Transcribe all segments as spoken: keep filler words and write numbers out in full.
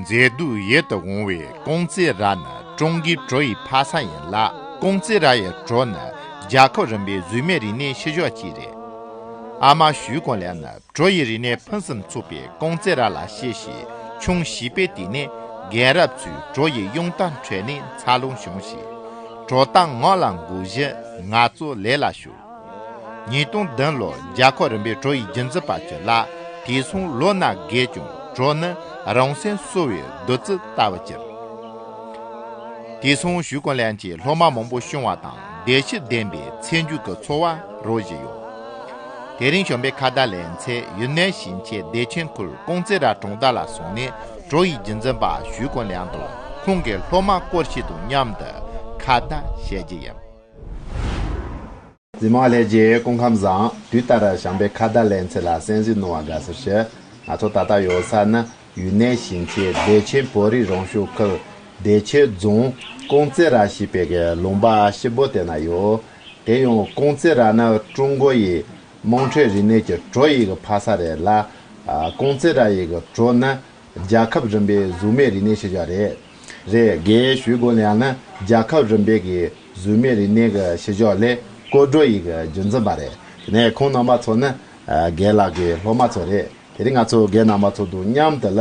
མཛེས་སྡུག་ཡིད་དུ་འོང་བའི་ཀོང་ཙེ་ར་ནི་ཀྲུང་གོའི་བྲོ་ཡི་ཕ་ས་ཡིན་ལ། ཀོང་ཙེ་ར་ཡི་བྲོ་ནི་རྒྱལ་ཁབ་རིམ་པའི་གཟུགས་མེད་རིག་གནས་ཤུལ་བཞག་ཅིག་རེད། ཨ་མ་ཞུས་ཀོང་ལན་ནི་བྲོ་ཡི་རིག་གནས་ཕུན་སུམ་ཚོགས་པའི་ཀོང་ཙེ་ར་ལ་གཤེ་ཞིང་ཆུང་བྱིས་པའི་དུས་ནས་རྒན་རབས་ཚོའི་བྲོ་ཡི་གཡུང་དར་ཁྲོད་ནས་འཚར་ལོངས་བྱུང་ཞིང་། བྲོ་གཏམ་ངག་ལ་འགོད་བཞིན་ང་ཚོ་ལས་ལ་ཞུགས། ཉིས་སྟོང་བདུན་ལོར་རྒྱལ་ཁབ་རིམ་པའི་བྲོ་ཡི་རྒྱུན་འཛིན་པ་ཅིག་ལ། དེང་སང་ལོ་ན་རྒས་ཀྱང་བྲོ་ནི་རང་སེམས་གསོ་བའི་བདུད་རྩི་ལྟ་བུ་གྱུར། དེང་སང་ཞུས་ཀོང་ལན་གྱི་སློབ་མ་མང་པོ་བྱུང་བ་དང་བདེ་སྐྱིད་ལྡན་པའི་ཚེ་མཇུག་གི་འཚོ་བ་རོལ་བཞིན་ཡོད། དེ་རིང་བྱམས་པའི་ཁ་བརྡ་ལེ་ཚན་ཡུན་ནན་ཞིང་ཆེན་བདེ་ཆེན་ཁུལ་ཀོང་ཙེ་ར་གྲོང་རྡལ་ལ་སོང་ནས་བྲོ་ཡི་རྒྱུན་འཛིན་པ་ཞུས་ཀོང་ལན་དང་ཁོང་གི་སློབ་མ་སྐོར་ཞིག་དང་མཉམ་དུ་ཁ་བརྡ་བྱེད་རྒྱུ་ཡིན། གཟིགས་མོ་བ་ལྷན་རྒྱས་སྐུ་ཁམས་བཟང་། དུས་ལྟར་བྱམས་པའི་ཁ་བརྡ་ལེ་ཚན་ལ་གསན་གཟིགས་གནང་བར་དགའ་བསུ་ཞུ། ང་ཚོ་ད་ལྟ་ཡོད་ས་ནི་ཡུན་ནན་ཞིང་ཆེན་བདེ་ཆེན་བོད་རིགས་རང་སྐྱོང་ཁུལ་བདེ་ཆེན་རྫོང་ཀོང་ཙེ་ར་ཞེས་པའི་གི་ལུང་པ་ཞིབ་པོ་དེ་ན་ཡོད། དེ་ཡང་ཀོང་ཙེ་ར་ནི་ཀྲུང་གོ་ཡི་དམངས་ཁྲོད་རིག་གནས་ཀྱི་བྲོ་ཡི་གི་ཕ་ས་རེད་ལ། ཨ། ཀོང་ཙེ་ར་ཡི་གི་བྲོ་ནི་རྒྱལ་ཁབ་རིམ་པའི་གཟུགས་མེད་རིག་གནས་ཤུལ་བཞག་རེད། རེད། རྒན་ཞུས་ཀོང་ལན་ནི་རྒྱལ་ཁབ་རིམ་པའི་གི་གཟུགས་མེད་རིག་གནས་ཀྱི་ཤུལ་བཞག་ལས་སྐོར་བྲོ་ཡི་གི་རྒྱུན་འཛིན་པ་རེད། དེ་ནས་ཁོང་རྣམ་པ་ཚོ་ནི་རྒན་ལགས་ཀྱི་སློབ་མ་ཚོ་རེད། དེ་རིང་ང་ཚོ་རྒན་རྣམ་པ་ཚོ་དང་མཉམ་དུ་ལ་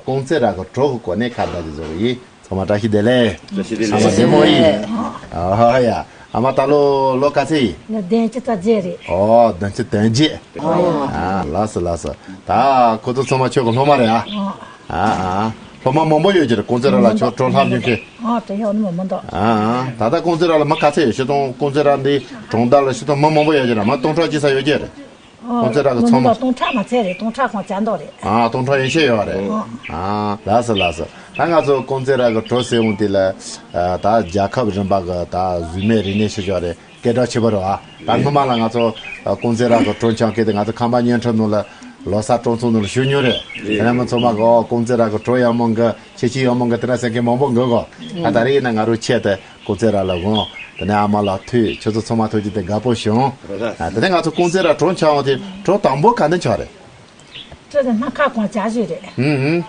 ཀོང་ཙེ་ར་གི་བྲོ་གི་སྐོར་ནས་ཁ་བརྡ་ཅིག་བཟོ་གི་ཡིན། ཚང་མ་བཀྲ་ཤིས་བདེ་ལེགས། བཀྲ་ཤིས་བདེ་ལེགས། ཨ་མ་བདེ་མོ་ཡིན། ཨ་ཧ་ཡ། ཨ་མ་ད་ལོ་ལོ་ག་ཚོད་ཡིན། ང་བདུན་ཅུ་དོན་བརྒྱད་རེད། ཨོ། བདུན་ཅུ་དོན་བརྒྱད། ཨ། ལགས་སོ་ལགས་སོ། ད་ཁོ་ཚོ་ཚང་མ་ཁྱོད་ཀྱི་སློབ་མ་རེད་ཨ། ཨ་ཨ། སློབ་མ་མང་པོ་ཡོད་ཀྱི་རེད། ཀོང་ཙེ་ར་ལ་ཁྱོད་བྲོ་ལྷབ་མྱོང་མཁན། ཨ། དེ་ཡོད་ནི་མི་མི་འདུག་ཨ་ཨ། ད་ལྟ་ཀོང་ཙེ་ར་ལ་མི་ག་ཚོད་ཡོད། སྤྱིར་བཏང་ཀོང་ཙེ་ར་འདི་གྲོང་རྡལ་ལ་སྤྱིར་བཏང་མི་མང་པོ་ཡོད་ཀྱི་རེད། མི་སྟོང་ཕྲག་གཅིག་ཙམ་ཡོད་ཀྱི་རེད། ཨ། ཀོང་ཙེ་ར་གི་མི་ཚང་མ། མི་སྟོང་ཕྲག་མ་ཚད་རེད། སྟོང་ཕྲག་ཁོང་བཅད་མདོག་རེད། ཨ། སྟོང་ཕྲག་ཡན་ཆད་ཡོད་རེད། ཨ། ཨ། ལགས་སོ་ལགས་སོ། ད་ང་ཚོ་ཀོང་ཙེ་ར་གི་བྲོ་ཟེར་འོང་དུས་ལ། ཨ། ད་རྒྱལ་ཁབ་རིམ་པ་གི་ད་གཟུགས་མེད་རིག་གནས་ཤུལ་བཞག་རེད། སྐད་གྲགས་ཆེ་བ་རེད་བ། ད་སྔོན་མ་ལ་ང་ཚོ་ཀོང་ཙེ་ར་གི་བྲོ་འཆང་མཁན་དེ་ང་ཚོ་ཁམས་པ་བརྙན་འཕྲིན་ནང་ལ་ལོ་གསར་སྤྲོ་ཚོགས་ནང་ལ་ཞུགས་མྱོང་རེད། རེད། དེ་ནས་མི་ཚང་མ་གི་ཨོ་ཀོང་ཙེ་ར་གི་བྲོ་ཡག་མོ་འགི། ཁྱེད་ཀྱི་ཡག་མོ་འགི་དེ་འདྲ་ཟེར་མཁན་མང་པོ་འགི་གོ། ཨ། ད་རེས་ཡིན་ན་ང་རང་ཆེད་དུ་ཀོང་ཙེ་ར་ལ་འོང་། དེ་ནས་ཨ་མ་ལགས་ཐུག་ཁྱོད་ཚོ་ཚང་མ་ཐུག་རྒྱུ་དེ་དགའ་པོ་བྱུང་། ཨ། དེ་ནས་ང་ཚོ་ཀོང་ཙེ་ར་བྲོ་འཆང་བ་དེ་བྲོ་དང་པོ་ག་འདྲ་འཆང་རེད། བྲོ་དེ་སྣ་ཁ་གང་བྱ་ཞིག་རེད། ཧུམ་ཧུམ།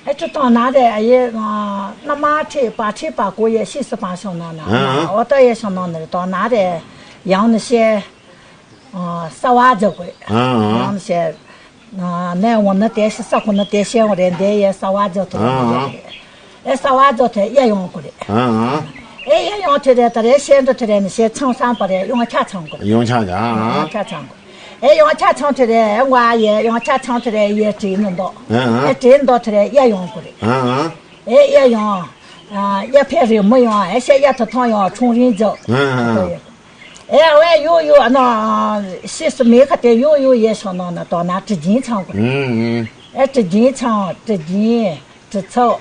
ཨེ། ཅི་དང་ན་རེ་ཨ་ཡེ། ཨ། ན་མ་ཁྲི་པ་ཁྲི་པ་གོ་ཡེ་ཤི་སི་པ་ཤོང་ན་ན། ཨ། འོ་ད་ཡེ་ཤོང་ན་ནི་དང་ན་རེ་ཡང་ནི་ཤེ། ཨ། ས་བ་རྒྱག་དགོས། ཨ། ཡང་ནི་ཤེ། ཨ། ནས་འོ་ན་དེ་ཤི་ས་ཁོ་ན་དེ་ཤེ་འོ་རེ་འདི་ཡེ་ས་བ་རྒྱག་ཐུབ་ཨ། ཨེ། ས་བ་རྒྱག་ཐེ་ཡེ་ཡོང་གོ་རེ། ཨ། ཨེ། ཡེ་ཡོང་ཐེ་རེ་ད་རེ་ཤེ་འདི་ཐེ་རེ་ནི་ཤེ་ཆང་སང་པ་རེ་ཡོང་ཆ་ཆང་གོ་རེ། ཡོང་ཆ་ཡ། ཨ། ཡོང་ཆ་ཆང་གོ། ཨེ། ཡོང་ཆ་ཆང་ཐེ་རེ་ཨེ་ང་ཡེ་ཡོང་ཆ་ཆང་ཐེ་རེ་ཡེ་བྲིས་ནི་འདུག་ཨ། ཨེ། བྲིས་འདུག་ཐེ་རེ་ཡེ་ཡོང་གོ་རེ། ཨ། ཨེ། ཡེ་ཡོང་། ཨ། ཡེ་ཕེ་རེ་མི་ཡོང་ཨེ་ཤེ་ཡེ་ཐ་ཐོང་ཡོང་ཆུང་རིང་རྒྱག་ཨ། ཨེ། ཨ་ཝེ་ཡོ་ཡོ་ཨ་ནོ་ཤི་སི་མེ་ཁ་དེ་ཡོ་ཡོ་ཡེ་ཤོ་ནོ་ན་དོ་ན་དྲི་རྒྱན་ཆང་གོ་རེ། ཨ། ཨེ། དྲི་རྒྱན་ཆང་དྲི་རྒྱན། གྲི་ཚོགས།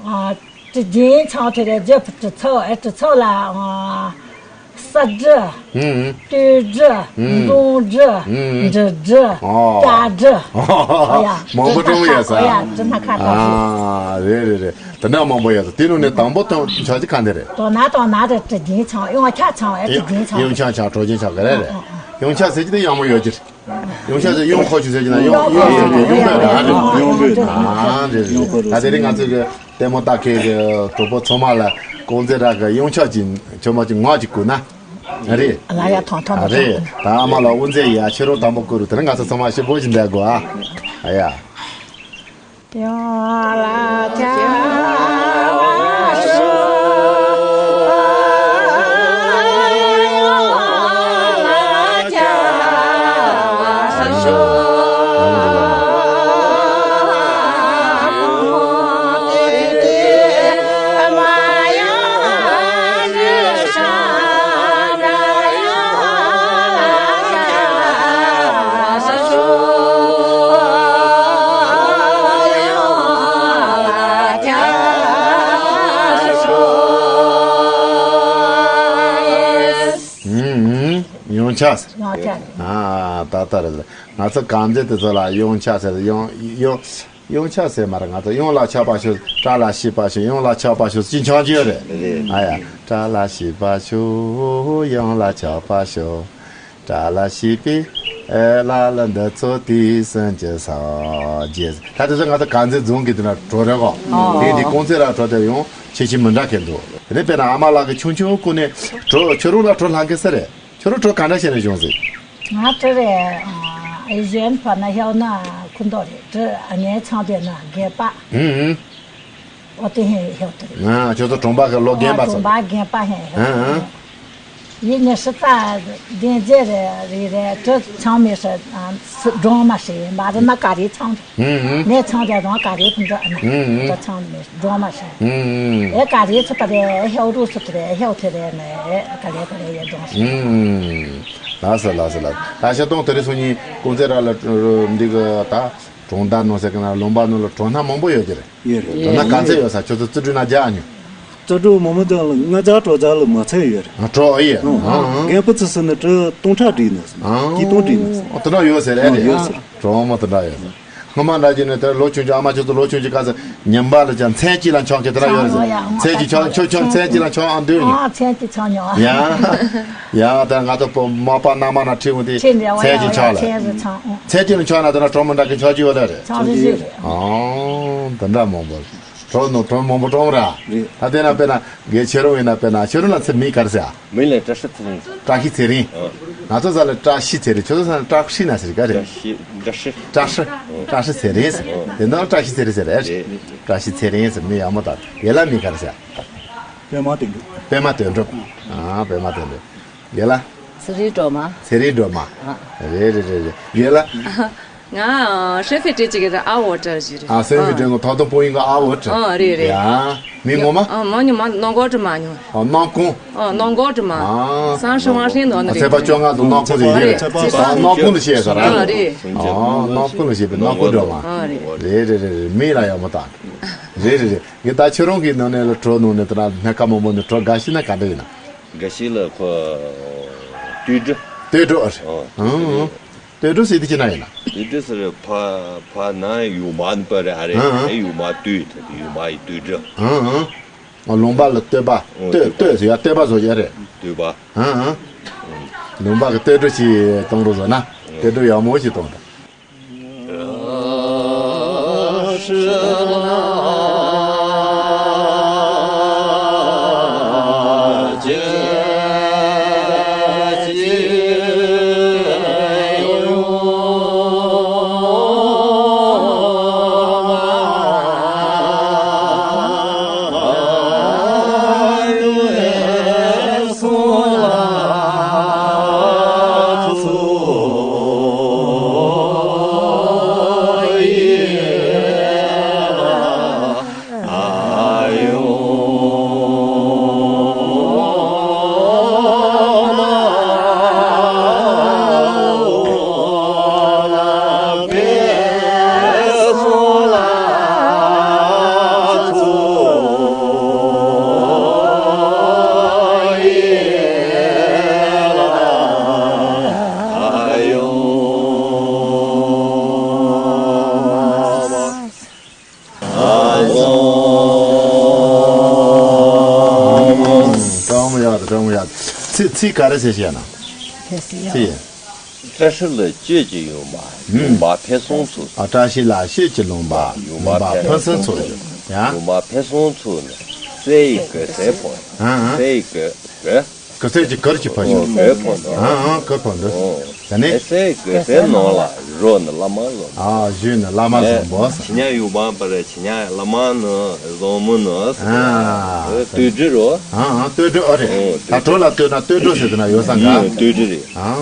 ཨ། དྲི་རྒྱན་ཆང་ཐེ་རེ་རྒྱབ་གྲི་ཚོགས། ཨེ། གྲི་ཚོགས་ལ། ཨ། ས་གྲི། ཧུམ། སྟོད་གྲི། ཧུམ། མདུང་གྲི། ཧུམ། འབྲི་གྲི། ཨོ། སྐྲ་གྲི། ཨོ་ཡ། མང་པོ་སྤྲོ་བོ་ཡོད་ས། ཨོ་ཡ། གྲི་སྣ་ཁ་ཁ་ཤས། ཨ། རེད་རེད་རེད། དེ་འདྲ་མང་པོ་ཡོད་ས། དེ་ནང་ནས་དང་པོ་དང་ཆ་གཅིག་ག་འདི་རེད། དོ་ན་དོ་ན་རེད། དྲི་རྒྱན་ཆང་། ཡོང་ཆ་ཆང་། ཨེ། དྲི་རྒྱན་ཆང་། ཡོང་ཆ་ཆང་། གྲི་རྒྱན་ཆང་ག་རེ་རེད། ཨ། ཨ། ཨ། ཡོང་ཆ་ཟེར་གྱི་དེ་ཡག་མོ་ཡོད་ཀྱི་རེད། ཡོང་ཆ་ཟེར་གྱི་ཡོང་ཁོ་ཆུ་ཟེར་གྱི་ན་ཡོང་ཡོང་ཟེར་གྱི་ཡོང་བས་རེད། ཨ་རེད། ཡོང་བས། ཨ་རེད་རེད། ད་དེ་རིང་ང་ཚོའི་གི་ལྟད་མོ་ལྟ་མཁན་གྱི་གྲོགས་པོ་ཚང་མ་ལ་ཀོང་ཙེ་ར་གི་ཡོང་ཆ་ཅིག་ཆོ་མ་ཅིག་ངག་ཅིག་བསྐུར་ན། ཨ་རེད། ཨ་ལ་ཡ་ཐོང་ཐོང་། ཨ་རེད། ད་ཨ་མ་ལ་དབུ་མཛད་ཡ་ཕྱི་རོལ་དང་པོ་བསྐུར་རུ་དེ་རིང་ང་ཚོ་ཚང་མ་ཞིབ་པོ་ཞིག་འདས་དགོས་ཨ། ཨ་ཡ། ཡོང་ཆ་ཟེར། ཡོང་ཆ་ཟེར། ཨ། ད་ལྟ་རེད། ང་ཚོ་གངས་ཅན་དེ་ཚོ་ལ་ཡོང་ཆ་ཟེར། ཡོང་ཡོང་ཡོང་ཆ་ཟེར་མ་རེད། ང་ཚོ་ཡོང་ལ་ཆགས་པ་ཤོག་སྐྲག་ལ་ཤི་པ་ཤོག་ཡོང་ལ་ཆགས་པ་ཤོག་ཅི་འཆང་གི་ཡོད་རེད། ཨ་ཡ། སྐྲག་ལ་ཤི་པ་ཤོག་ཡོང་ལ་ཆགས་པ་ཤོག་སྐྲག་ལ་ཤི་པའི་ ཨེ་ལ་ལ་འདི་ཚོ་དེའི་སོན་གྱི་ས་རྗེས། ད་དེ་ཚོ་ང་ཚོ་དཀར་མཛེས་རྫོང་གི་དེ་ན་བྲོ་རེད་གོ། ཨོ། དེ་འདི་ཀོང་ཙེ་ར་བྲོ་དེ་ཡང་ཁྱད་ཆོས་མི་འདྲ་གི་འདུག་དེ་ནས་དཔེར་ན་ཨ་མ་ལགས་ཀྱི་ཆུང་ཆུང་ཀུན་ནས་བྲོ། ཁྱོད་རང་ལ་བྲོ་ལྷང་གི་ས་རེད། ཁྱོད་རང་བྲོ་ག་འདྲ་བྱས་ནས་བྱུང་ཟིག་ང་བྲོ་རེད། ཨེ་གཞན་ཕ་ན་ཧེའུ་ན་ཁུ་མདོ་རེད། བྲོ་ཨ་ངའི་ཚང་དེ་ན་རྒན་པ། ཨུ་ཨུ། འོ་དེ་ཧེ་ཧེའུ་དེ་རེད། ང་ཁྱོད་ཚོ་གྲོང་པ་གི་ལོ་རྒན་པ་ཚོ། གྲོང་པ་རྒན་པ་ཧེ་ཧེའུ། ཨ་ཨ། ཡིན་ནི་ཧྲི་ཙ་དེ་རྗེས་རེད་རེད་རེད། བྲོ་ཚང་མེད་ཧྲི་ཨ་སི་སྒྲོང་མ་ཧྲི་ཡིན་པ་རེད་ན་ག་རེ་ཚང་། ཨུ་ཨུ། ངས་ཚང་རྒྱ་རོང་ག་རེ་ཕུན་ཚོགས་ཨ་ན། ཨུ་ཨུ། བྲོ་ཚང་མེད་སྒྲོང་མ་ཧྲི། ཨུ་ཨུ། ཨེ་ག་རེ་ཚོ་པ་རེད། ཧེའུ་རུ་སུ་དེ་རེད། ཧེའུ་དེ་རེད་ནས་ཨེ་ག་རེ་ག་རེ་ཡེ་སྒྲོང་ཧྲི། ཨུ་ཨུ། ལགས་སོ་ལགས་སོ་ལགས། ད་ཤ་སྟོང་དེ་རིང་སང་ཉིན་ཀོང་ཙེ་ར་ལ་འདི་གི་ད་གྲོང་རྡལ་ནང་ཟེར་གི་ན་ལུང་པ་ནང་ལ་བྲོ་སྣ་མང་པོ་ཡོད་ཀྱི་རེད། ཡོད་རེད། བྲོ་སྣ་ག་ཚད་ཡོད་ས། ཁྱོད་ཚོ་རྩིས་སྤྲོད་ན་རྒྱག་ཨ་ཉོ། རྩིས་སྤྲོད་མང་མོ་དང་ལ་ལྔ་བརྒྱ་དྲུག་བརྒྱ་ལ་མ་ཚད་ཡོད་རེད། ཨ་བྲོ་ཨེ་ཡོད། ཨང་། ཨང་། རྒན་པོ་ཚོ་ཟེར་ན་བྲོ་སྟོང་ཕྲག་བསྒྲིགས་ནས་ཟེར། ཨང་། དཀྱིལ་སྟོང་བསྒྲིགས་ནས་ཟེར། ཨོ་དེ་འདྲ་ཡོད་ཟེར་ཨེ་རེད། ཡོད་ཟེར། བྲོ་མོ་དེ་འདྲ་ཡོད་ཟེར། སྔོན་མ་འདྲ་བྱས་ནས་དེར་ལོ་ཆུང་ཆུང་ཨ་མ་ཁྱོད་ཚོ་ལོ་ཆུང་ཆུང་སྐབས་སུ་ཉིན་པ་ལ་ཀྱང་མཚན་གཅིག་ལ་མཆོང་ཁྱེད་དེ་འདྲ་ཡོད་རེད་ཟེར། མཚན་གཅིག་མཆོང་ཁྱོད་ཁྱོད་མཚན་གཅིག་ལ་མཆོང་ཨ་འདོད་ཉོ། ཨ་མཚན་གཅིག་མཆོང་ཉོ། ཡང་། ཡང་དེ་ང་ཚོ་བུ་མོ་པ་མནའ་མ་ན་ཁྲིད་འོང་དུས་མཚན་གཅིག་མཆོང་ལ། མཚན་གཅིག་མཆོང་ན་དེ་ན་བྲོ་མོ་འདྲ་གི་མཆོང་རྒྱུ་ཡོད་ལ་རེད། མཆོང་རྒྱུ་རེད། ཨང་། དེ་འདྲ་མང་པོ། བྲོ་ནོ་བྲོ་མང་པོ་བྲོ་ར། རེད། ད་དེ་ན་དཔེར་ན་དགེ་ཁྱེད་རང་ཡིན་ན་དཔེར་ན་ཁྱེད་རང་ལ་ཚེ་མིང་ག་རེ་ཟེར་ཨ། མིང་ལ་བཀྲ་ཤིས་ཚེ་རིང་ཟེར། བཀྲ་ཤིས་ཚེ་རིང་ཟེར། ཨ། ང་ཚོ་ས་ལ་བཀྲ་ཤིས་ཚེ་རིང་། ཁྱོད་ཚོ་ས་ལ་བཀྲ་ཤིས་ན་ཟེར་ག་རེད། བཀྲ་ཤིས་བཀྲ་ཤིས། བཀྲ་ཤིས་བཀྲ་ཤིས་ཚེ་རིང་ཟེར། ཨ། དེ་འདྲ་བཀྲ་ཤིས་ཚེ་རིང་ཟེར་རེད། རེད། བཀྲ་ཤིས་ཚེ་རིང་ཟེར་མིང་ཡག་མོ་དང་། རྒན་ལགས་མིང་ག་རེ་ཟེར་ཨ། པད་མ་དོན་གྲུབ། པད་མ་དོན་གྲུབ། ཨ། པད་མ་དོན་གྲུབ། རྒན་ལགས། ཚེ་རིང་སྒྲོལ་མ། ཚེ་རིང་སྒྲོལ་མ། ཨ། རེད་རེད་རེད་རེད། རྒན་ལགས། ང་ཨ་ཧྲེ་ཧྥེ་ཏྲེ་ཅིག་གི་ཨ་འོ་ཏྲ་ཞིག་རེད། ཨ་སེམས་ཀྱི་དྲན་གོ་ཐོག་དང་པོ་ཡིན་གོ་ཨ་འོ་ཏྲ། ཨ་རེད་རེད། ཡ། མི་ངོ་མ། ཨ་མ་ཉོ་མ་ནང་གོ་ཏྲ་མ་ཉོ། ཨ་ནང་ཀོང་། ཨ་ནང་གོ་ཏྲ་མ། ཨ། སང་ཧྲི་ཝང་ཧྲེང་དོ་ནི་རེད། ཚེས་པ་བཅོ་ལྔ་དང་ནང་ཀོང་ཟེར་གྱི་རེད། ཚེས་པ་ཨ་ནང་ཀོང་ལ་བཤད་ས་ར། ཨ་རེད། ཨ་ནང་ཀོང་ལ་བཤད་པའི་ནང་ཀོང་སྒྲོལ་མ། ཨ་རེད། རེད་རེད་རེད་རེད། མི་ལ་ཡག་མོ་དང་། རེད་རེད་རེད། ངས་ད་ཁྱེད་རང་གི་ནང་ནས་ལ་བྲོ་ནང་ནས་ད་ལ་སྣ་ཁ་མང་པོ་ནས་བྲོ་དགའ་ཤེས་ན་ག་འདྲ་ཡིན་ན། དགའ་ཤེས་ལ་ཁོ། སྟོད་འགྲོ། སྟོད་འགྲོ་ཨ་རེད། ཨ་ཨང་། སྟོད་འགྲོ་ཟེར་དེ་ཅི་ན་ཡིན་ན། སྟོད་འགྲོ་ཟེར་ཕ་ཕ་ན་ཡུ་མ་ནི་པ་རེད་ཨ་རེད། ཨ་ཨ། ཡུ་མ་སྟོད་དེ་ཡུ་མ་ཡི་སྟོད་འགྲོ། ཨ་ཨང་། ཨ་ལུང་པ་ལ་སྟོད་པ། ཨོ་སྟོད་སྟོད་ཟེར་ཡ་སྟོད་པ་བཟོ་ཡ་རེད། སྟོད་པ། ཨ་ཨང་། ལུང་པ་གི་སྟོད་འགྲོ་ཞིག་གཏོང་རོགས་བཟོ་ན། སྟོད་འགྲོ་ཡག་མོ་ཞིག་གཏོང་དང་། ཀྲོང་མོ་ཡག་ཏུ་ཀྲོང་མོ་ཡག་ཏུ། ཚིག་ཚིག་ག་རེ་ཟེར་ཤེས་ན། ཚིག་ཡིན། བཀྲ་ཤིས་ལ་སྤྱོད་ཀྱི་ཡུམ་མ་ཡུམ་མ་ཕན་སོང་ཚུལ། ཨ་བཀྲ་ཤིས་ལ་སྤྱོད་ཀྱི་ལུང་པ་ཡུམ་མ་ཕན་སོང་ཚུལ། ཡ། ཡུམ་མ་ཕན་སོང་ཚུལ་ནི་སའི་གོས་སའི་ཕོ། ཨ་ཨ། སའི་གོས་གོས། གོས་སའི་གི་གར་གྱི་ཕོ་ཞིག་ཨོ་གོས་ཕོ་འདུག་ཨ་ཨ་གོས་ཕོ་འདུག་ཨོ། ད་ནི། ཨེ་སའི་གོས་སའི་ནང་ལ་རོ་ནི་བླ་མ་བཟང་པོ། ཨ་གཞོན་ནི་བླ་མ་བཟང་པོ། ཨེ་ཕྱི་ཉ་ཡུམ་མ་པ་རེད། ཕྱི་ཉ་བླ་མ་ནི་བཟང་མོ་ནི། ཨ་ཨ་སྟོད་འགྲོ་རོ། ཨ་ཨ་སྟོད་འགྲོ་ཨ་རེད། ཨོ་ད་བྲོ་ལ་ལྟོས་ན་སྟོད་འགྲོ་ཟེར་དུ་ན་ཡོད་ས་འགའ། ཨ་སྟོད་འགྲོ་རེད། ཨ་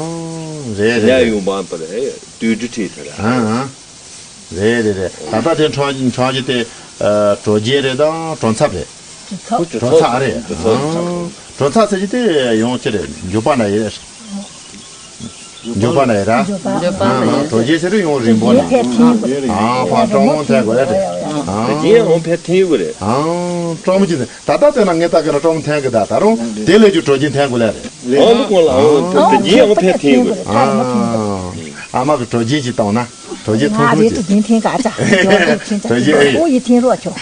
རེད་རེད་རེད། ཕྱི་ཉ་ཡུམ་མ་པ་རེད། སྟོད་འགྲོ་ཁྲིད་ཐུབ་ར། ཨ་ཨ། རེད་རེད་རེད། ད་ལྟ་དེ་འཕྲོ་འཕྲོ་རྒྱུ་དེ་ཨ་བྲོ་རྒྱས་རེད་དང་བྲོ་འཚབ་རེད། བྲོ་འཚབ་རེད། བྲོ་འཚབ་རེད། ཨ་བྲོ་འཚབ་ཟེར་རྒྱུ་དེ་ཡང་ཅི་རེད། མགྱོགས་པ་ན་ཡིན་རེད། མགྱོགས་པ་ན་ཡིན་ར། མགྱོགས་པ་ན་ཡིན། ཨ་བྲོ་རྒྱས་ཟེར་ཡང་རིང་པོ་ན། ཨ་ཕ་སྤྲང་མོ་འཐེན་དགོས་རེད། ཨ་དེ་ཡང་འཕེལ་འཐེན་དགོས་རེད། ཨ་སྤྲང་མོ་ཅི་ཟེར། ད་ལྟ་དེ་ན་ངས་ལྟ་གི་ན་སྤྲང་མོ་འཐེན་གི་ད་ད་རུང་དེ་ལས་ཀྱི་བྲོ་རྒྱས་འཐེན་དགོས་ལ་རེད། ཨ་མ་ཀོ་ལ་ཨ་དེ་ཡང་འཕེལ་འཐེན་དགོས་རེད། ཨ་ཨ་མ་གི་བྲོ་རྒྱས་ཅིག་བཏང་ན། བྲོ་རྒྱས་ཐུང་ཐུང་ཅིག་ང་རེད་དུ་དེ་འཐེན་ག་ཅག་བྲོ་རྒྱས་ཨེ་ཡིན། ཨོ་ཡིས་འཐེན་རོགས་ཆོག་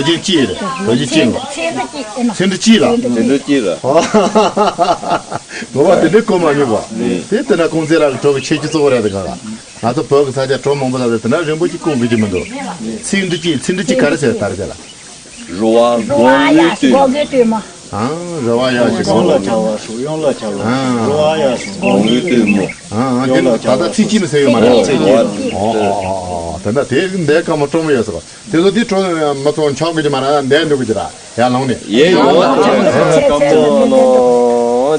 ཅན་གཅིག་རེད། བོད་ཀྱི་ཅན་ལ། ཚེ་འདི་གཅིག་ཡིན་ནོ། ཚེ་འདི་གཅིག་ལ། ཚེ་འདི་གཅིག་ལ། ངོ་མ་དེ་འདྲའི་གོ་མ་མྱོང་བ། དེ་ལྟ་ན་ཀོང་ཙེ་ར་གི་གྲོགས་ཀྱི་ཁྱད་ཆོས་གཙོ་བོ་རེད་དེ་ག་ལ། ང་ཚོ་བོད་ཀྱི་ས་ཆ་གྲོགས་མང་པོ་ལ་དེ་འདྲ་རིང་པོ་ཅིག་གོ་དགོས་ཀྱི་མི་འདུག་ཚེ་འདི་གཅིག་ཚེ་འདི་གཅིག་ག་རེ་ཟེར་ད་རེད་དེ་ལ། རུ་བ་སྒོ་ངའི་སྟོད་མོ། ཨང་། རུ་བ་ཡ་ཞིག་སྒོ་ངའི་སྟོད་མོ། ཡོངས་ལ་ཁྱབ་པ། ཨང་། རུ་བ་ཡ་ཞིག་སྒོ་ངའི་སྟོད་མོ། ཨང་། ཨང་། དེ་ད་ལྟ་ཚིག་གཅིག་མི་ཟེར་ཡོད་མ་རེད། ཨོ་ཨོ་ཨོ་ཨོ། དེ་འདྲ་དེ་འདའི་སྐར་མ་སྤྲོ་མོ་ཡོད་ཟེར་བ། དེ་ཚོ་དེ་གྲོགས་མི་ཚོ་འཆང་གི་མ་ར་འདས་འདུག་གི་ར་ཡར་ལངས་ནས། ཡེ་ཡོ།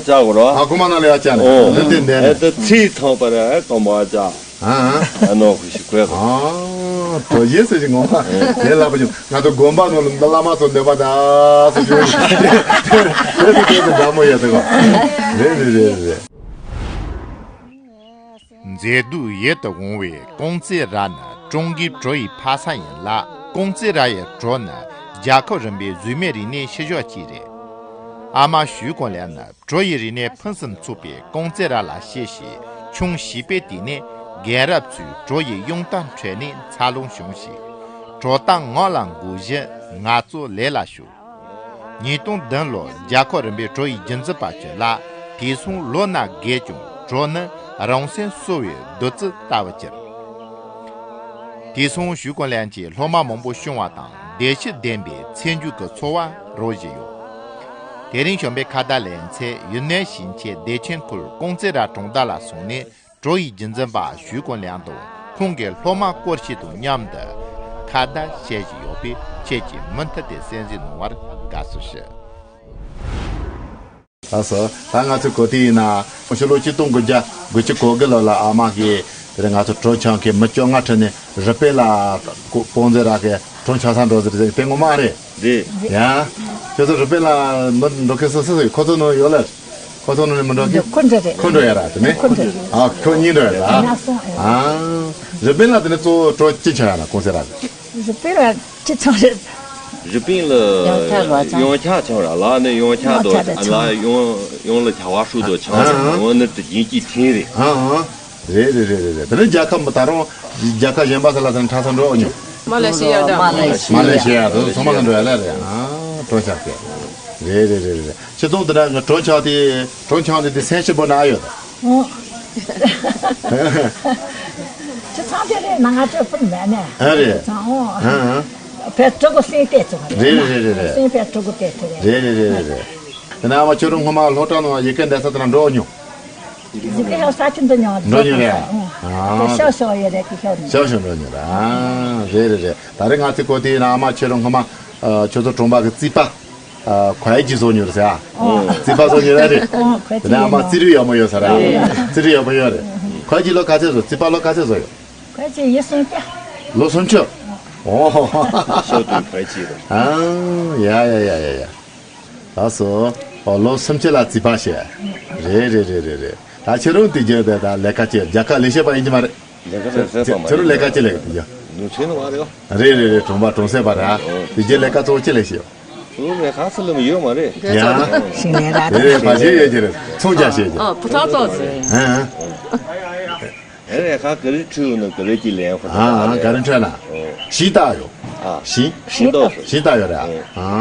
སྐར་མ་ནང་ལ་ཡ་བཅར་ནས། ཨོ། དེ་དེ་འདས་ནས། ཨེ་ད་ཚིག་ཐང་པ་ར་སྐར་མ་བཅར། ཨ་ཨ་ནོ་ཁུ་ཤི་ཁོས། ཨ་དོ་ཡེ་ཟེར་ཞིག་ངོ་མ་ཡེ་ལབ་པ་ཞིག་ང་ཚོ་དགོན་པ་ནང་ལ་བླ་མ་ཚོ་འདོད་པ་ད་སུ་ཞུ་དེ་དེ་དེ་དེ་འདྲ་མོ་ཡོད་དེ་གོ། རེད་རེད་རེད་རེད། མཛེས་སྡུག་ཡིད་དུ་འོང་བའི་ཀོང་ཙེ་ར་ནི་ཀྲུང་གོའི་བྲོ་ཡི་ཕ་ས་ཡིན་ལ། ཀོང་ཙེ་ར་ཡི་བྲོ་ནི་རྒྱལ་ཁབ་རིམ་པའི་རྫུས་མའི་རིག་གནས་ཤུལ་བཞག་ཅིག་རེད། ཨ་མ་ཞུས་ཀོང་ལེན་ནི། བྲོ་ཡི་རིག་གནས་ཕུན་སུམ་ཚོགས་པའི་ཀོང་ཙེ་ར་ལ་གཤེ་ཞིང་ཆུང་བྱིས་པའི་དུས་ནས་རྒན་རབས་ཚོའི་བྲོ་ཡི་གཡུང་དྲུང་ཁྲོད་ནས་འཚར་ལོངས་བྱུང་ཞིང་། བྲོ་ཐང་ངག་ལ་འགུག་བཞིན་ངལ་རྩོལ་ལས་ལ་ཞུགས། ཉིས་སྟོང་བདུན་ལོར་རྒྱལ་ཁབ་རིམ་པའི་བྲོ་ཡི་རྒྱུན་འཛིན་པ་བྱོན་ལ། དེ་སོང་ལོ་ན་རྒས་ཀྱང་བྲོ་ནི་རང་སེམས་གསོ་བའི་བདུད་རྩི་ལྟ་བུ་གྱུར། དེ་སོང་ཞུས་ཀོང་ལེན་གྱིས་སློབ་མ་མང་པོ་བྱུང་བ་དང་བདེ་སྐྱིད་ལྡན་པའི་ཚེ་མཇུག་གི་འཚོ་བ་རོལ་བཞིན་ཡོད། དེ་རིང་བྱམས་པའི་ཁ་བརྡ་ལེན་ཚེ་ཡུན་ནན་ཞིང་ཆེན་བདེ་ཆེན་ཁུལ་ཀོང་ཙེ་ར་གྲོང་རྡལ་ལ་སོང་ནས་བྲོ་ཡི་རྒྱུན་འཛིན་པ་ཞུས་ཀོང་ལེན་དང་ཁོང་གི་སློབ་མ་སྐོར་ཞིག་དང་མཉམ་དུ་ཁ་བརྡ་བྱེད་བཞིན་ཡོད་པས། ཁྱེད་ཀྱིས་མུ་མཐུད་དེ་གསན་གཟིགས་གནང་བར་དགའ་བསུ་ཞུ། ལགས་སོ། ད་ང་ཚོའི་གོ་དེ་ཡིན་ན་ཕྱི་ལོ་ཆིག་སྟོང་དགུ་བརྒྱ་དགུ་བཅུ་གོ་དགུ་ལོ་ལ་ཨ་མ་གིས་དེ་རིང་ང་ཚོ་བྲོ་འཆང་མཁན་མི་བཅོ་ལྔ་ཁྲིད་ནས་རི་པིན་ལ་ཀོང་ཙེ་ར་གི་བྲོ་འཆང་ས་འགྲོ་ཟེར་ཟེར་དེ་ངོ་མ་རེད། རེད། ཡ། ཁྱོད་ཚོ་རི་པིན་ལ་མི་འགྲོ་མཁན་སུ་སུ་ཡོད། ཁོ་ཚོ་ནང་ཡོད་ལ། ཁོ་ཚོ་ནང་ནས་མི་འགྲོ་མཁན། ཁོ་འགྲོ་རེད། ཁོ་འགྲོ་ཡ་ར་དེ་ནས། ཁོ་འགྲོ་རེད། ཨ་ཁོ་གཉིས་འགྲོ་ཡ་ར། ང་སོང་ཨེ། ཨ། རི་པིན་ལ་དེ་ནས་གཙོ་བོ་བྲོ་ཅི་འཆང་ཡ་ལ་ཀོང་ཙེ་ར་ལ། རི་པིན་ལ་ཅི་འཆང་རེད། རི་པིན་ལ་ཡོང་ཆ་ར་ཆང་། ཡོང་ཆ་འཆང་ར་ལ་ནི་ཡོང་ཆ་ཡོང་ཆ་དང་ར་ཆང་། ལ་ཡོང་ཡོང་ལ་བྱ་བ་ཧྲུལ་དུ་འཆང་ཨ་ར་ཨ། འོ་ནི་དེ་ཡིན་གྱི་ཐིན་རེད། ཨ་ཨ། རེད་རེད་རེད་རེད་རེད། དེ་ནས་རྒྱལ་ཁབ་མི་ད་རུང་རྒྱལ་ཁབ་གཞན་པ་ཚོ་ལ་དེ་ནས་འཁྲབ་ས་འགྲོ་མྱོང་། མ་ལེ་ཤི་ཡ་དང་། མ་ལེ་ཤི་ཡ་དེ་ཚོ་ཚང་མ་ལ་འགྲོ་ཡ་ལ་རེད། ཨ་བྲོ་འཆང་གི། རེད་རེད་རེད་རེད། ཁྱེད་ཚོ་དེ་འདྲ་བྲོ་འཆང་དེ་བྲོ་འཆང་དེ་དེ་སེམས་ཞིབ་པོ་ན་ཡོད། ཨོ། ཁྱེད་ཚང་དེ་རེད་ན་ང་ཚོ་སྤུན་མེད་ནས། ཨ་རེད། ཚང་ཨོ། ཨ་ཨ། བས་ཕྲུ་གུ་སེམས་བལྟས་ཚོ་རེད། རེད་རེད་རེད་རེད། སེམས་བལྟས་ཕྲུ་གུ་བལྟས་ཚོ་རེད། རེད་རེད་རེད་རེད་རེད། དེ་ནས་ཨ་མ་ཁྱོད་རང་སྔོན་མ་སློབ་གྲྭ་ནང་ཡི་གེ་འདྲ་ས་དེ་ན་འགྲོ་མྱོང་། ཡི་གེ་ཤོག་ས་ཆུ་འདི་མྱོང་། འགྲོ་མྱོང་རེད། ཨ། དེ་ཤོག་ཤོག་ཡོད་རེད་ཀི་ཤོག་ནི། ཤོག་ཤོག་འགྲོ་མྱོང་རེད། ཨ་རེད་རེད་རེད། ད་རེས་ང་ཚོའི་གོ་དེ་ཡིན་ན་ཨ་མ་ཁྱོད་རང་སྔོན་མ་ཁྱོད་ཚོ་གྲོང་པ་གི་རྩིས་པ། ཨ། ཁོ་ཡི་ཅི་བཟོ་མྱོང་རེད་ཟེར་ཨ། རྩིས་པ་བཟོ་མྱོང་རེད་རེད། ཨོ། ཁོ་ཡི་དེ་ནས་ཨ་མ་རྩིས་རིག་ཡག་མོ་ཡོད་ས་རེད་ཨ། རྩིས་རིག་ཡག་མོ་ཡོད་རེད། ཁོ་ཡི་ཅི་ལོ་ག་ཚད་བཟོ། རྩིས་པ་ལོ་ག་ཚད་བཟོ་ཡོད། ཁོ་ཡི་ཅི་ཡི་སུམ་བརྒྱ། ལོ་སུམ་ཅུ། ཨོ། ཤོག་དུས་ཁོ་ཡི་ཅི་རེད། ཨ། ཡ་ཡ་ཡ་ཡ་ཡ། ལགས་སོ། ཨོ་ལོ་སུམ་ཅུ་ལ་རྩིས་པ་བྱས། རེད་རེད་རེད་རེད་རེད། ད་ཁྱེད་རང་དེ་རྒྱུ་དེ་ད་ལས་ཀ་བྱེད་རྒྱལ་ཁབ་ལས་བྱེད་པ་ཡིན་གྱི་མ་རེད། ལས་ཀ་ལས་བྱེད་པ་མ་ཁྱེད་རང་ལས་ཀ་ཅི་ལས་དེ་རྒྱུ། ནུ་ཚོད་ནི་བ་རེད། རེད་རེད་རེད། གྲོང་པ་གྲོང་གསེབ་པ་རེད་ཨ། དེ་རྒྱུ་ལས་ཀ་གཙོ་བོ་ཅི་ལས་བྱེད། ཨོ་ལས་ཀ་ཚུལ་ལམ་ཡོད་མ་རེད། ཡ། ཞིང་ལས་ར་རེད་རེད། ཕ་ཆེ་ཡོད་ཀྱི་རེད། ཚོང་རྒྱག་བྱེད་ཀྱི། ཨ་བུ་ཐག་ཙོག་ཟེར། ཧན་ཧན། ཨེ་རེད་ཁ་ག་རེ་ཁྲུས་ཡོང་ན་ག་རེ་ཅིག་ལེན་ཁོ་ཐག་ཨ་ཨ་ག་རེ་ཁྲུས་ན། ཞིང་བཏགས་ཡོད། ཨ་ཞིང་། ཞིང་བཏགས་སོ། ཞིང་བཏགས་ཡོད་རེད་ཨ།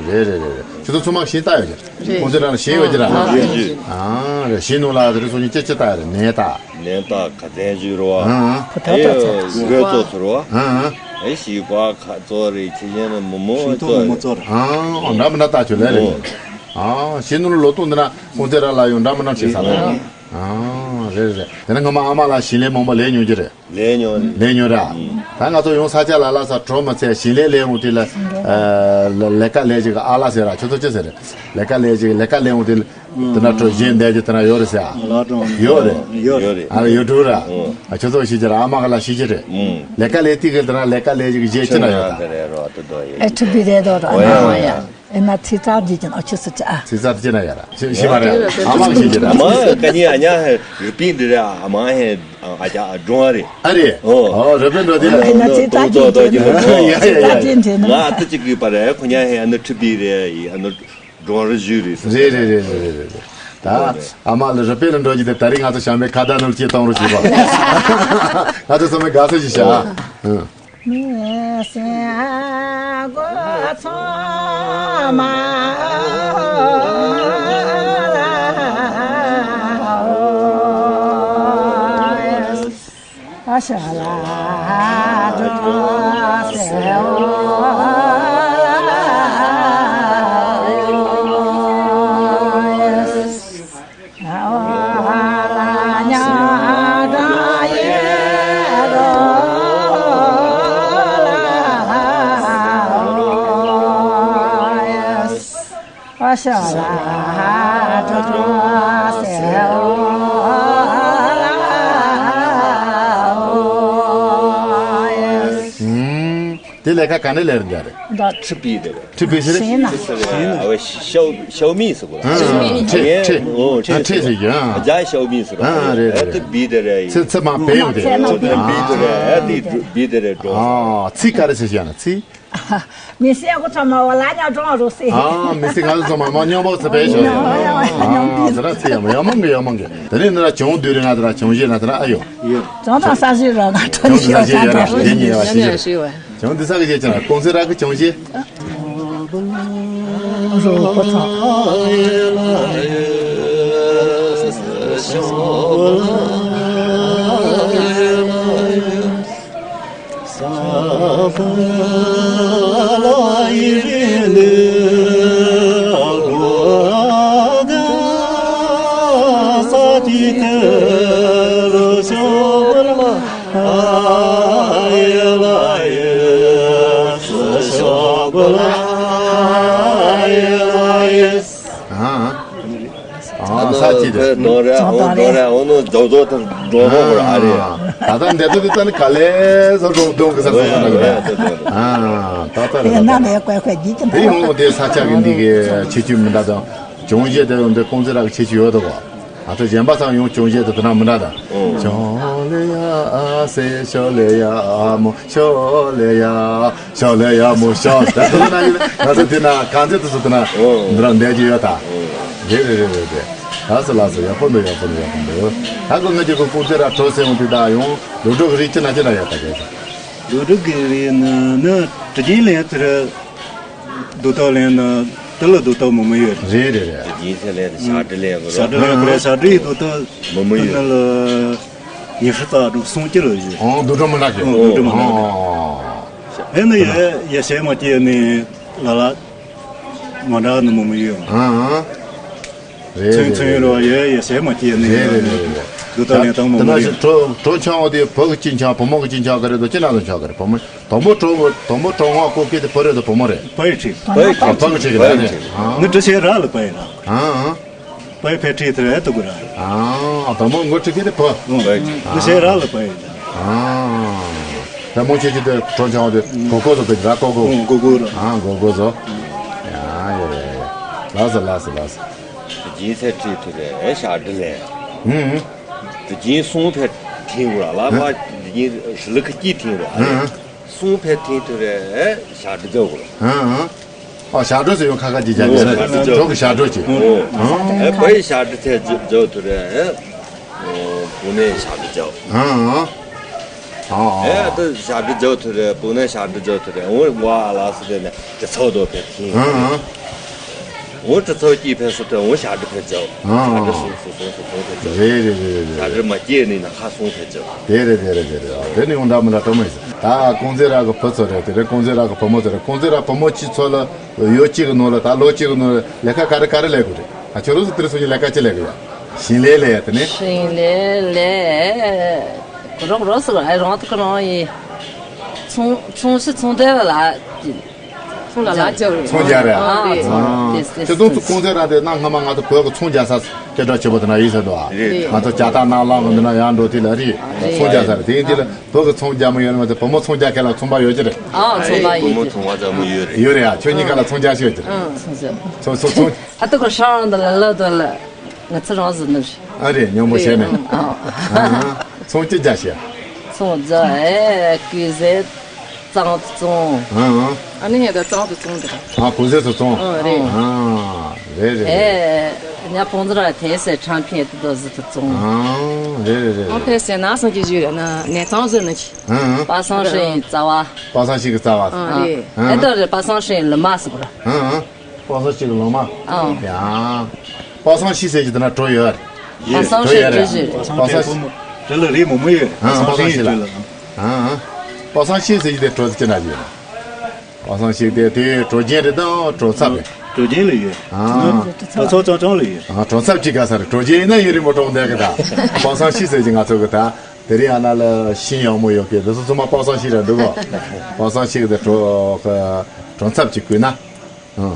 རེད་རེད་རེད་རེད། ཁྱོད་ཚོ་ཚང་མ་ཞིང་བཏགས་ཡོད་ཀྱི་རེད། ཁོང་ཚོའི་ནང་ལ་ཞིང་ཡོད་ཀྱི་རེད་ཨ། ཞིང་ཡོད། ཨ་རེད། ཞིང་ནང་ལ་དེ་རིང་སང་ཉིན་ཅི་ཅི་བཏགས་ཡོད་རེད། ནས་བཏགས། ནས་བཏགས་ཁ་ཚན་ཞུ་རོ། ཨ་ཨ། ཕུ་ཐག་ཨེ་ཙོག་ཚོ། མགོ་ཙོག་ཚོ་རོ། ཨ་ཨ། ཨེ་ཞིག་པ་ཁ་ཙོག་རེད་ཁྱི་ཞན་ནི་མོ་མོ་ཞིང་ཐོག་ཙོག་མོ་མོ་རེད། ཙོག་རེད། ཨ་འདྲ་མི་འདྲ་བཏགས་ཆོག་ལས་རེད། ཨ་ཞིང་ནང་ལ་ལོ་ཏོག་འདི་ན་ཁོང་ཚོའི་ར་ལ་ཡང་འདྲ་མི་འདྲ་བྱེད་ས་རེད། ཨ་རེད་རེད། དེ་ནས་སྔོན་མ་ཨ་མ་ལགས་ཞིང་ལས་མང་པོ་ལས་མྱོང་གི་རེད། ལས་མྱོང་རེད། ལས་མྱོང་རེད། ད་ང་ཚོ་ཡང་ས་ཆ་ལ་ལ་ས་གྲོ་མི་ཚད་ཞིང་ལས་ལས་འོང་དུས་ལ། ལས་ཀ་ལས་ཅིག་ཨ་ལ་ཟེར་ར་ཁྱོད་ཚོ་ཅི་ཟེར་རེད། ལས་ཀ་ལས་ཅིག་ལས་ཀ་ལས་འོང་དུས་དེ་ན་གྲོ་གཞན་འདས་ཀྱི་དེ་ན་ཡོད་རེད་ཟེར་ཨ། ཡོད་རེད། ཡོད་རེད། ཨ་ཡོད་འགྲོ་ར། ཁྱོད་ཚོ་ཤེས་ཀྱི་ར་ཨ་མ་ག་ལ་ཤེས་ཀྱི་རེད། ལས་ཀ་ལས་དུས་གི་དེ་ན་ལས་ཀ་ལས་ཅིག་གཞན་ཅི་ན་ཡོད་ད། ཨེ་ཁྲི་བི་རེད་དོ་ར། ཨེ་ན་ཚིག་རྩ་འཇིག་ཅིང་ཨ་ཆུ་སུ་ཅི་ཨ། ཚིག་རྩ་ཅི་ན་ཡ་ར། ཤི་ཤི་མ་རེད། ཨ་མ་ཤི་ཅི་ར། མ་ཀ་ཉི་ཨ་ཉ་ཧེ་རི་པིན་འདི་ར་ཨ་མ་ཧེ་ཨ་ཅག་འགྲོ་རེད། ཨ་རེད། ཨོ། ཨོ་རི་པིན་འགྲོ་དེ་ར། ཨེ་ན་ཚིག་རྩ་ཅི་འདྲ་ཡ་ཡ་ཡ་ཡ། ང་ཨ་ཏི་ཅིག་གི་པ་རེད་ཁོ་ཉ་ཧེ་ཨ་ནུ་ཁྲི་པི་རེད་ཨ་ནུ་འགྲོ་རེ་ཞུ་རེད། རེད་རེད་རེད་རེད་རེད། ད་ཨ་མ་ལ་རི་པིན་ལ་འགྲོ་རྒྱུ་དེ་ད་རིང་ང་ཚོ་བྱམས་པའི་ཁ་བརྡ་ནང་ལ་སྐྱེལ་གཏོང་རོགས་བྱེད་པ། ང་ཚོ་ཚང་མས་དགའ་བསུ་ཞིག་བྱ། ཨ། མི་སེ་ཨ། དེ་ལས་ཀ་ག་ནས་ལེན་རྒྱུ་རེད། ཁྲི་པི་དེ་རེད། ཁྲི་པི་ཞིག་རེད། ཤིང་ན། ཨ་བའི་ཤའོ་ཤའོ་མི་ཟེར་གོ། ཁྲི་ཁྲི། ཨོ་ཁྲི་ཟེར་གྱི། རྒྱ་ཤའོ་མི་ཟེར་གོ། རེད་རེད། ཨ་དེ་པི་དེ་རེད། ཚེ་ཚེ་མ་པེ་ཡོང་དེ། ཚེ་མ་པེ་ཡོང་དེ། ཨ་དེ་པི་དེ་རེད་འགྲོ། ཨ་ཚིག་ག་རེ་ཟེར་ཤག་ན་ཚིག་མི་སེ་གོ་ཚང་མ་བ་ལ་ཉག་གྲོང་རུ་སེ། ཨ་མི་སེ་ང་ཚོ་ཚང་མ་མ་ཉོག་པོ་ཚེ་པེ་ཤོ། ཨ་དེ་ར་ཚེ་ཡ་མ་ཡ་མང་གི་ཡ་མང་གི། དེ་ནས་ནི་ར་ཅུང་བདུད་རེ་ང་དེ་ར་ཅུང་ཞེ་ན་དེ་ར་ཨ་ཡོ། ཅུང་དང་ས་ཞེ་ར་ང་ཁྲོ་ཅུང་ཞེ་ས་ཞེ་ཡ་ར་ཞེ་ཉེ་བ་ཞེ། ཅུང་དེ་ས་གི་ཞེ་ཅང་ཀོང་སེ་ར་གི་ཅུང་ཞེ། རོ་པ་ཚང་། ཨ། ཨ། ས་ཅི་རེད། ནོ་རེ་ཨོ་ནོ་རེ་ཨོ་ནོ་རྫོགས་རྫོགས་དང་འགྲོ་འགྲོ་གོ་ར་ཨ་རེ། ད་ལྟ་འདི་ཚོ་འདི་ལྟ་ནི་ག་ལེ་བཟོ་འགྲོ་འདུག་གི་ས་སོ་སོ་ནང་གི་རེད། ཨ། ད་ལྟ་རེད། ད་ལྟ་རེད། དེ་ཡོང་དེ་ས་ཆ་གི་འདི་གི་ཆེ་ཆུང་མི་འདྲ་དང་ཅུང་ཞེ་དེ་ཡོང་དེ་ཀོང་ཙེ་ར་གི་ཆེ་ཆུང་ཡོད་དོ་གོ། ང་ཚོ་གཞན་པ་ཚང་ཡོང་ཅུང་ཞེ་དེ་དེ་ན་མི་འདྲ་དང་། ཅོ་ལེ་ཡ་ཨ་སེ་ཤོ་ལེ་ཡ་ཨ་མོ་ཤོ་ལེ་ཡ། ཤོ་ལེ་ཡ་མོ་ཤོ། ད་དེ་ན་ཡིན་ན་ང་ཚོ་དེ་ན་གང་ཚེ་དེ་ཚོ་དེ་ན་འདི་ར་འདས་ཀྱི་ཡོད་ད། རེད་རེད་རེད་རེད། ལགས་སོ་ལགས་སོ། ཡག་པོ་འདུག་ཡག་པོ་འདུག་ཡག་པོ་འདུག་ད་ཁོ་ང་ཅག་གི་ཀོང་ཙེ་ར་གྲོ་སེ་འོང་དུས་ད་ཡོང་ལོ་འགྲོ་གི་རིགས་ཅི་ན་ཅི་ན་ཡོད་ད་གས། ལོ་འགྲོ་གི་རིགས་ནི་ནི་དྲི་རྒྱུན་ལེན་དེར་རྡོ་ཏོ་ལེན་ནི་དེ་ལ་རྡོ་ཏོ་མོ་མོ་ཡོད། རེད་རེད་རེད། དེ་རྒྱུན་ཚད་ལེན་ཞག་དྲི་ལེན་དགོས་རོགས། ཞག་དྲི་ལེན་དགོས་རེད། ཞག་དྲི་ཡི་རྡོ་ཏོ་མོ་མོ་ཡོད། དེ་ནི་ལ་ཉི་ཤུ་རྩ་དྲུག་སུམ་ཅུ་ལ་ཡོད། ཨོ་རྡོ་གྲོ་མི་འདྲ་གི། ཨོ་རྡོ་གྲོ་མི་འདྲ་གི། ཨོ། ཨེ་ནི་ཡ་ཡ་ཤེས་མ་སྐྱེས་ནི་ལ་ལ་མ་འདྲ་ནི་མོ་མོ་ཡོད། ཨང་། རེད་ཚོན་རེད་ཚོན་རེད། རོ་ཡོད་ཡ་ཤེས་མ་སྐྱེས་ནི་རེད་རེད་རེད་རེད། དུ་ད་ལེན་དང་མོ་མོ་ཡོད། ད་ན་གྲོ་གྲོ་ཆང་བ་དེ་བོད་ཀྱི་སྤྱི་ཆང་བུ་མོ་གི་སྤྱི་ཆང་ག་རེ་དང་ཅི་ན་དང་ཆང་ག་རེ་བུ་མོ་དང་པོ་གྲོ་དང་པོ་གྲོ་ངོ་ཀོ་ཀེ་དེ་བུ་རེད་དང་བུ་མོ་རེད། བུ་ཡི་ཁྲིད། བུ་ཡི་ཁྲིད། ཨ་བུ་གི་ཁྲིད་གི་རེད་ནི། ཨང་། ནི་དྲི་ཤེས་ར་ལ་བུ་ཡི་ར། ཨང་ཨང་། བུ་ཡི་ཕེ་ཁྲིད་དེ་རེད་དུ་གི་ར། ཨང་། དང་པོ་མགོ་ཁྲིད་ཀེ་དེ་བུ། བུ་ཡི་ཁྲིད། ནི་ཤེས་ར་ལ་བུ་ཡི་ར། ཨང་། ད་མོ་ཁྱེད་ཀྱི་དེ་གྲོ་ཆང་བ་དེ་གོ་གོ་བཟོ་དེ་ར་གོ་གོ། ཨང་གོ་གོ། ཨང་གོ་གོ་བཟོ། ཡ་ཡ་ཡ་ཡ། ལགས་སོ་ལགས་སོ་ལགས་སོ། དེ་རྒྱུན་ཚད་ཁྲིད་དུ་རེད་ཞག་དྲི་ལེན། ཨུམ། དེ་རྒྱུན་གསུམ་ཕེ་ཐིང་ར་ལ་ལ་དེ་རྒྱུན་ཞི་ལི་ཁ་སྐྱིད་ཐིང་ར་ཨ་རེད། ཨུམ། གསུམ་ཕེ་ཐིང་དུ་རེད་ཞག་དྲི་འཇོག་དགོས། ཨུམ། ཨ་ཞག་དྲི་ཟེར་ཡོང་ཁ་ཁ་ཅིག་ཅག་ཨུམ། གི་ཞག་དྲི་འཇོག་གི་ཞག་དྲི་ཅིག་ཨུམ། ཨུམ། ཨེ་བུ་ཡི་ཞག་དྲི་ཐེ་འཇོག་དུ་རེད། བུ་ནས་ཞག་དྲི་འཇོག་ཨུམ། ཨ་ཨ། ཨེ་ད་ཞག་དྲི་འཇོག་དུ་རེད། བུ་ནས་ཞག་དྲི་འཇོག་དུ་རེད། འོ་ཝ་ལ་སི་དེ་ནས་དྲི་ཚོགས་དོ་ཕེ་ཐིང་། ཨུམ། འོ་དྲི་ཚོགས་སྐྱིད་ཕེ་སི་དེ་འོ་ཞག་དྲི་ཕེ་འཇོག་ཨུམ། ཞག་དྲི་སོང་སོང་སོང་སོང་ཕེ་འཇོག་རེད་རེད་རེད་རེད། ཞག་དྲི་མ་སྐྱེས་ནི་ན་ཁ་སོང་ཕེ་འཇོག་དེ་རེད་དེ་རེད་དེ་རེད། དེ་ནི་འོ་འདྲ་མི་འདྲ་སྤྲོ་མོ་ཡིན། ད་ཀོང་ཙེ་ར་གི་བུ་ཚོ་རེད། དེ་རེད་ཀོང་ཙེ་ར་གི་བུ་མོ་ཚོ་རེད། ཀོང་ཙེ་ར་བུ་མོ་ཁྱི་ཚོ་ལ་ཡོ་གཅིག་གི་ནང་ལ་ད་ལོ་གཅིག་གི་ནང་ལ་ལས་ཀ་ག་རེ་ག་རེ་ལས་དགོས་རེད། ཨ་ཁྱོད་རང་ཚོ་དེར་སོང་ནས་ལས་ཀ་ཅི་ལས་གི་ཡ། ཞིང་ལས་ལས་དེ་ནི། ཞིང་ལས་ལས། རོགས་རོགས་སུ་ཨ་རང་ཐུག་རང་ཡིན། ཚོང་ཚོང་ཞིག་ཚོང་དེ་ལ་ལ། ཚོང་ལ་ལ་ཅོ་རེད། ཚོང་རྒྱག་རེད། ཨ་རེད། ཨ་དེ་དེ་ཚོ་ཚོ་ཀོང་ཙེ་ར་དེ་གནའ་སྔ་མ་ང་ཚོ་བོད་ཀྱི་ཚོང་རྒྱག་ས་སྐད་གྲགས་ཆེ་པོ་དེ་ན་ཡིན་ས་འདུག་ཨ། རེད། ང་ཚོ་རྒྱ་སྟག་ནག་ལང་གི་འདི་ན་ཡང་འགྲོ་དེ་ལ་རེད། ཚོང་རྒྱག་ས་རེད། དེ་ཡིན་དེ་ལ་བོད་ཀྱི་ཚོང་རྒྱག་མི་ཡོད་ན་མ་ཚད་བུ་མོ་ཚོང་རྒྱག་མཁན་ལ་ཚོང་པ་ཡོད་ཀྱི་རེད། ཨ་ཚོང་པ་ཡིན། བུ་མོ་ཚོང་པ་རྒྱག་མི་ཡོད་རེད། ཡོད་རེད་ཨ། ཁྱོད་གཉིས་ཀ་ལ་ཚོང་རྒྱག་ཤེས་ཡོད་ཀྱི་རེད། ཨ་ཚོང་རྒྱག་ཚོང་ཚོང་། ཨ་ཏི་ཀོ་ཧྲང་འདི་ལ་ལ་དོ་ལ། ང་ཚོ་རང་བཟོ་ནི་རེད། ཨ་རེད་སྙོམས་པོ་བྱས་ནས། ཨང་ཨང་། ཚོང་ཅི་རྒྱག་ཤེས། ཚོང་རྒྱག་ཨེ་ཀུ་ཟེ་གཙང་དུ་བཙོང་། ཨང་ཨང་། ཨ་ནི་ངས་ད་གཙང་དུ་བཙོང་འདི་རེད། ཨ་ཀུ་ཟེ་དུ་བཙོང་། ཨང་རེད། ཨང་རེད་རེད་རེད། ཨེ་ཉ་ཕོང་ཙི་ར་དེ་སེ་ཁྲང་ཕིང་དུ་དོ་ཟི་དུ་བཙོང་། ཨང་ རེད་རེད་རེད། ཨོ་ཕལ་སེ་ན་སང་གི་ཞུ་རེད་ན་ནས་ཐང་ཟེར་ན་ཅི། ཨང་ཨང་། པ་སངས་ཧྲིན་རྩ་བ། པ་སངས་ཧྲིན་གི་རྩ་བ། ཨང་རེད། ཨ་ད་རེད་པ་སངས་ཧྲིན་ལི་མ་སི་པ་ར། ཨང་ཨང་། པ་སངས་ཧྲིན་གི་ལི་མ། ཨང་། ཡ། པ་སངས་ཧྲིན་ཟེར་གྱི་དེ་ན་གྲོ་ཡོད་རེད། པ་སངས་ཧྲིན་གྲོ་ཡོད་རེད། པ་སངས་ཧྲིན་བུ་མོ་དེ་ལ་རིགས་མོ་མོ་ཡོད། ཨང་པ་སངས་ཧྲིན་ལ། ཨང་ཨང་། པ་སངས་ཧྲིན་ཟེར་གྱི་དེ་གྲོ་ཅི་ན་ཅི་ཡོད། པ་སངས་ཤིག་དེ་དེ་གྲོ་རྒྱན་རེད་དང་གྲོ་ཚབ་རེད། གྲོ་རྒྱན་ལ་ཡོད། ཨ། ད་ཚོ་ཅང་ཅང་ལ་ཡོད། ཨ། གྲོ་ཚབ་ཅིག་ག་ས་རེད། གྲོ་རྒྱན་ཡིན་ན་ཡིན་རིན་པོ་གྲོང་བསྡད་གི་ད། པ་སངས་ཤིག་ཟེར་གྱི་ང་ཚོ་གི་ད། དེ་རིང་ཨ་ན་ལ་ཤིང་ཡག་མོ་ཡོད་གི་འདི་ཚོ་ཚང་མ་པ་སངས་ཤིག་རེད་འདུག་གོ། པ་སངས་ཤིག་དེ་གྲོ་གྲོ་ཚབ་ཅིག་བསྐུལ་ན། ཨ།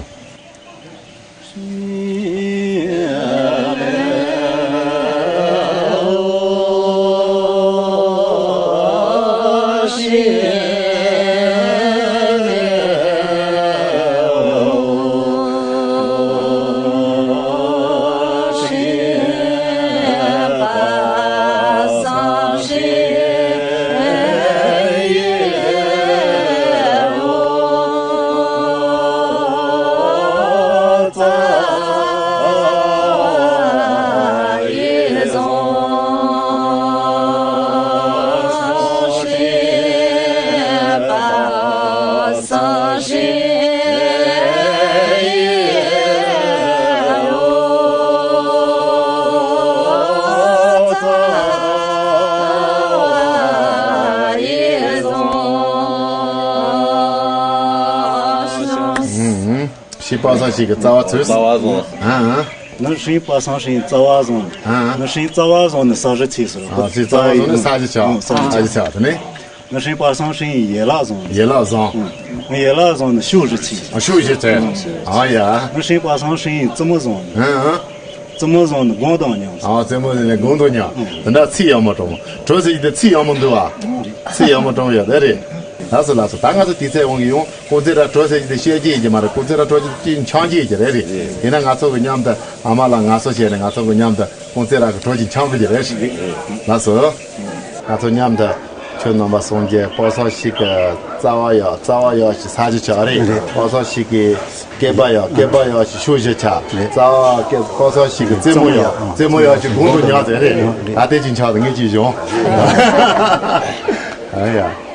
ཤིང་པ་སངས་ཤིག་གི་རྩ་བ་ཚུལ། རྩ་བ་བཟུང་། ཨ་ཨ། ང་ཤིང་པ་སངས་ཤིང་རྩ་བ་བཟུང་། ཨ་ཨ། ང་ཤིང་རྩ་བ་བཟུང་ནས་ས་གཞི་ཚིག་ཟེར། ཨ་ཤིང་རྩ་བ་བཟུང་ནས་ས་གཞི་ཆགས། ཨ་ས་གཞི་ཆགས་དེ་ནས། ང་ཤིང་པ་སངས་ཤིང་ཡན་ལག་བཟུང་། ཡན་ལག་བཟུང་། ང་ཡན་ལག་བཟུང་ནས་ཤུགས་གཞི་ཚིག། ཨ་ཤུགས་གཞི་ཚིག། ཨ་ཡ། ང་ཤིང་པ་སངས་ཤིང་རྩེ་མོ་བཟུང་། ཨ་ཨ། རྩེ་མོ་བཟུང་ནས་དགུང་དང་མཉམ། ཨ་རྩེ་མོ་བཟུང་ནས་དགུང་དང་མཉམ། དེ་འདྲ་ཚིག་ཡག་མོ་དྲངས། གྲོ་ཟེར་གྱི་དེ་ཚིག་ཡག་མོ་འདུག་བ། ཚིག་ཡག་མོ་དྲངས་ཡོད་དེ་རེད། ལགས་སོ་ལགས་སོ། ད་ང་ཚོ་དུས་ཚོད་འོང་གི་ཡོང་། ཁོང་ཚོས་ར་གྲོ་ཟེར་གྱི་དེ་བཤད་ཀྱི་ཡིན་གྱི་མ་རེད། ཁོང་ཚོས་ར་གྲོ་ཟེར་གྱི་འཆང་གྱི་ཡིན་གྱི་རེད་རེད། ཡིན་ན་ང་ཚོ་གི་མཉམ་དུ་ཨ་མ་ལགས་ང་ཚོ་བྱས་ནས་ང་ཚོ་གི་མཉམ་དུ་ཁོང་ཚོས་ར་གི་གྲོ་ཅིག་འཆང་གི་ཡིན་རེད། ལགས་སོ། ང་ཚོ་མཉམ་དུ་ཆོས་རྣམ་པ་སངས་རྒྱས་པ་སངས་ཤིག་གི་རྩ་བ་ཡག་རྩ་བ་ཡག་ཅིག་ས་གཞི་ཆགས་རེད། པ་སངས་ཤིག་གི་སྐེད་པ་ཡག་སྐེད་པ་ཡག་ཅིག་ཤུགས་གཞི་ཆགས། རྩ་བ་སྐེད་པ་སངས་ཤིག་གི་རྩེ་མོ་ཡག་རྩེ་མོ་ཡག་ཅིག་དགུང་དུ་ཉག་ཟེར་རེད། ད་ལྟའི་ཅིག་ཆགས་དུ་ངེད་ཅིག་བྱུང་། ཨ་ཡ།